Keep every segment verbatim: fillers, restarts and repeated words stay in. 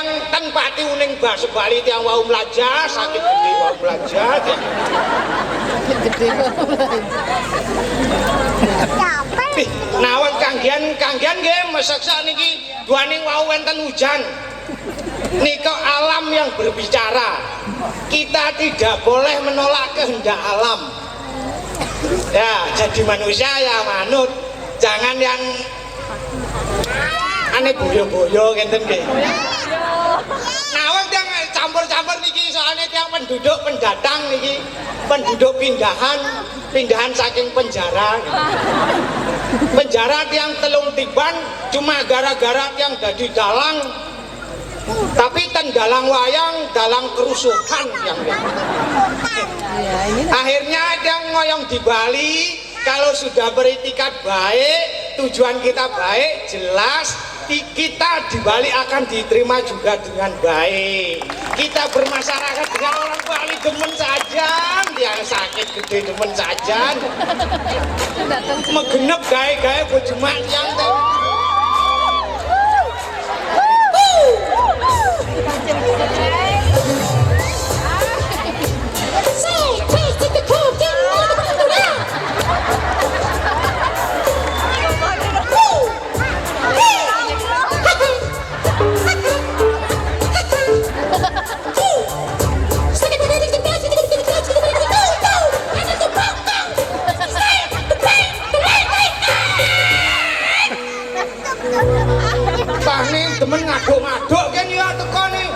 Ten pati uning basa Bali tiang wau mlajah, sakit gedhe wau mlajah. Ih, nawang kanggian, kanggian nggih meseksa niki duaning wau wenten hujan. Nika alam yang berbicara. Kita tidak boleh menolak kehendak alam. Ya, jadi manusia ya manut. Jangan yang ane boyo-boyo ngenten nggih. Nawang tiang campur-campur niki soalnya tiang penduduk pendatang niki, penduduk pindahan, pindahan saking penjara. Penjara tiang telung tiban cuma gara-gara tiang dadi dalang. Tapi ten dalang wayang, dalang kerusuhan yang akhirnya tiang ngoyong di Bali. Kalau sudah beritikat baik, tujuan kita baik, jelas ti- kita di Bali akan diterima juga dengan baik. Kita bermasyarakat dengan orang Bali demen saja, yang sakit gedhe demen saja. Megenep gawe-gawe bojo mak tiang teh. Pahne demen ngaduk-ngaduk kan ya teko ne.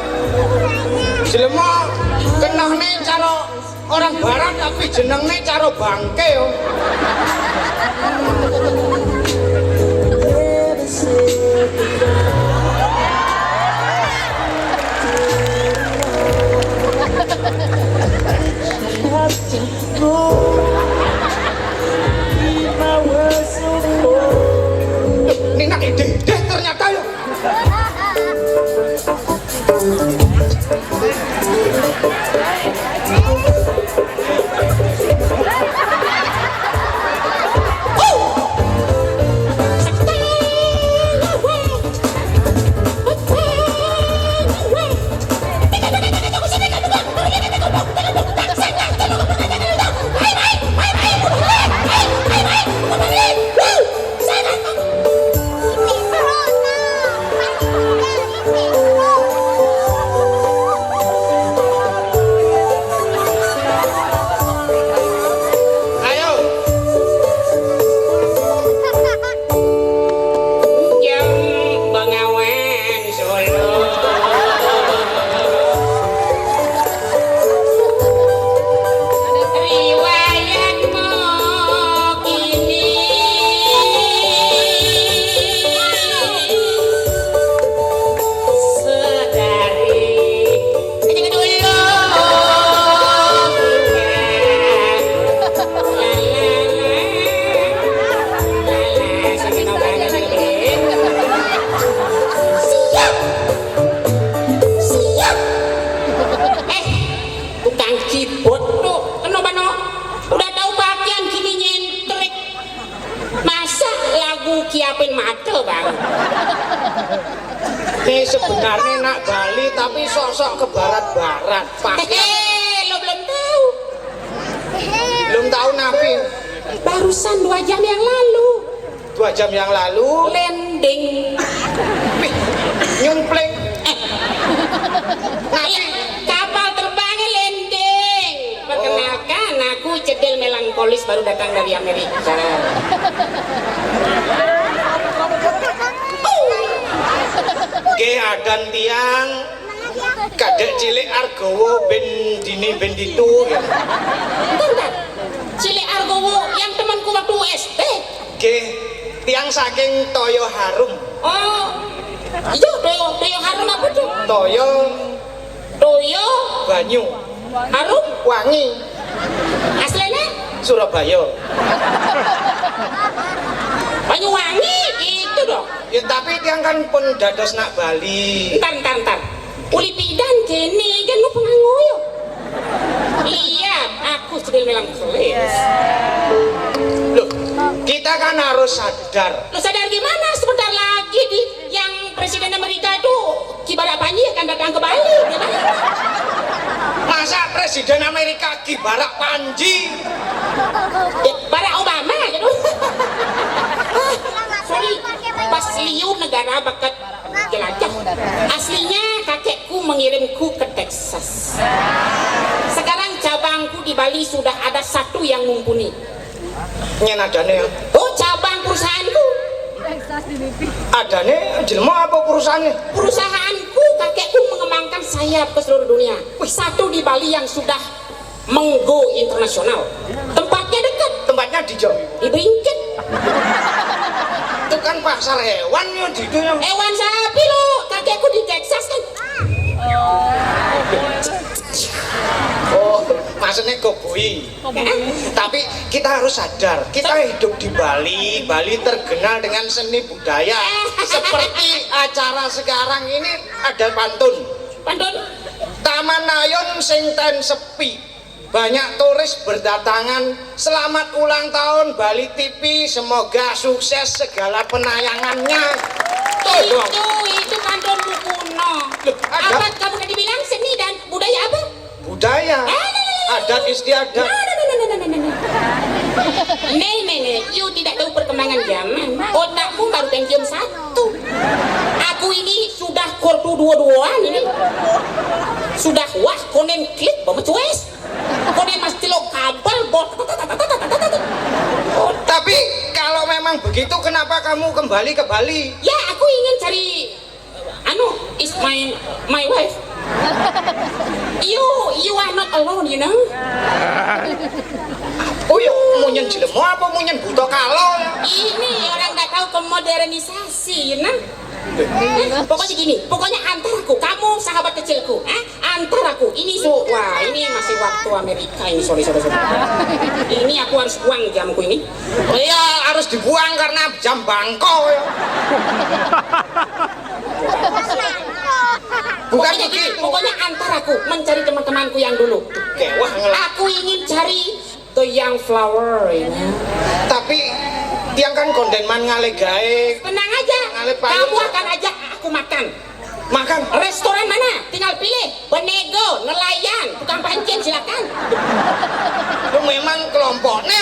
Jelema kenehne cara orang barat tapi jenengne cara bangke yo. Ini nak ide-ide ternyata ya. Ayo. Jam Bengawan Solo. Riwayat mukini sedari. Siap. Siap. Eh, tukang keyboard tuh, kenapa no? Udah tahu pakaian gini nyentrik. Masa lagu kiapin mata, Bang? Ini sebenarnya nak Bali, tapi sok-sok ke barat-barat. Pakai Hehe, lo belum tahu. Belum tahu napi. Barusan dua jam yang lalu. Dua jam yang lalu. Landing. Wih, nyumpling. Napi? Kapal terbangnya landing. Perkenalkan, aku Cedil Melankolis baru datang dari Amerika. Nggih, adan tiang kadek cilik Argowo ben dini ben ditu. Bentar, bentar. Cilik Argowo yang temanku waktu S D. Nggih, tiang saking Toyo Harum. Oh, iya, Toyo, Toyo Harum apa tuh? Toyo Toyo banyu. Harum wangi. Aslinya Surabaya. Banyuwangi itu dong. Ya tapi tiang kan pun dados nak Bali. Ntar, ntar, ntar. Uli pidan kene kan lu pengangoyo. Lihat, aku sedang melankolis. Loh, kita kan harus sadar. Lu sadar gimana? Sebentar lagi di yang Presiden Amerika itu kibar apa? Ini akan datang ke Bali, gitu. Masa Presiden Amerika Ki Barak Panji? Eh, Barack Obama, gitu. Sorry, pas liu negara bakat jelajah. Aslinya kakekku mengirimku ke Texas. Sekarang cabangku di Bali sudah ada satu yang mumpuni. Nyén adané ya? Oh, cabang perusahaanku. Adané jelema apa perusahaanné? Perusahaanku, kakekku mengembangkan sayap ke seluruh dunia. Wih, satu di Bali yang sudah menggo internasional. Tempatnya dekat. Tempatnya di Jog. Di Bringkit. Itu kan pasar hewan ya di itu ya. Hewan sapi lo, kakekku di Texas kan. Oh, maksudnya koboi. Tapi kita harus sadar, kita hidup di Bali. Bali terkenal dengan seni budaya. Seperti acara sekarang ini ada pantun. Pantun. Taman Nayon sing ten sepi. Banyak turis berdatangan. Selamat ulang tahun Bali T V. Semoga sukses segala penayangannya. Tuh dong. Itu, itu pantun kuno. Loh, ada. Apa kamu tadi bilang seni dan budaya apa? Budaya. Ah, no, no, no, no. Adat istiadat. No, no, no, no, no, no, no, no. Nih, nih, nih, you tidak tahu perkembangan zaman. Otakmu baru Pentium satu. Aku ini sudah Kortu dua-duaan ini. Sudah wah, konen klik, bawa cues. Konen mas tilo kabel, bot. Tapi kalau memang begitu, kenapa kamu kembali ke Bali? Ya, aku ingin cari, anu, is my my wife. You you are not alone, you know. Oh ya, munyen jelema apa munyen buta kala ya? Ini orang nggak tahu kemodernisasi, you know. Eh, pokoknya gini, pokoknya antar aku, kamu sahabat kecilku, eh? Antar aku. Ini su, wah, ini masih waktu Amerika ini, sorry, sorry, sorry. Ini aku harus buang jamku ini. Iya, harus dibuang karena jam bangko ya. Bukan pokoknya gini, begitu. Pokoknya antar aku mencari teman-temanku yang dulu. Oke, wah ngelak. Aku ingin cari the young flower ini. Tapi tiang kan kondenman ngalih gaé. Tenang aja. Ngalih payung. Kamu akan ajak aku makan. Makan. Restoran mana? Tinggal pilih. Benego, nelayan, tukang pancing, silakan. Lu memang kelompoknya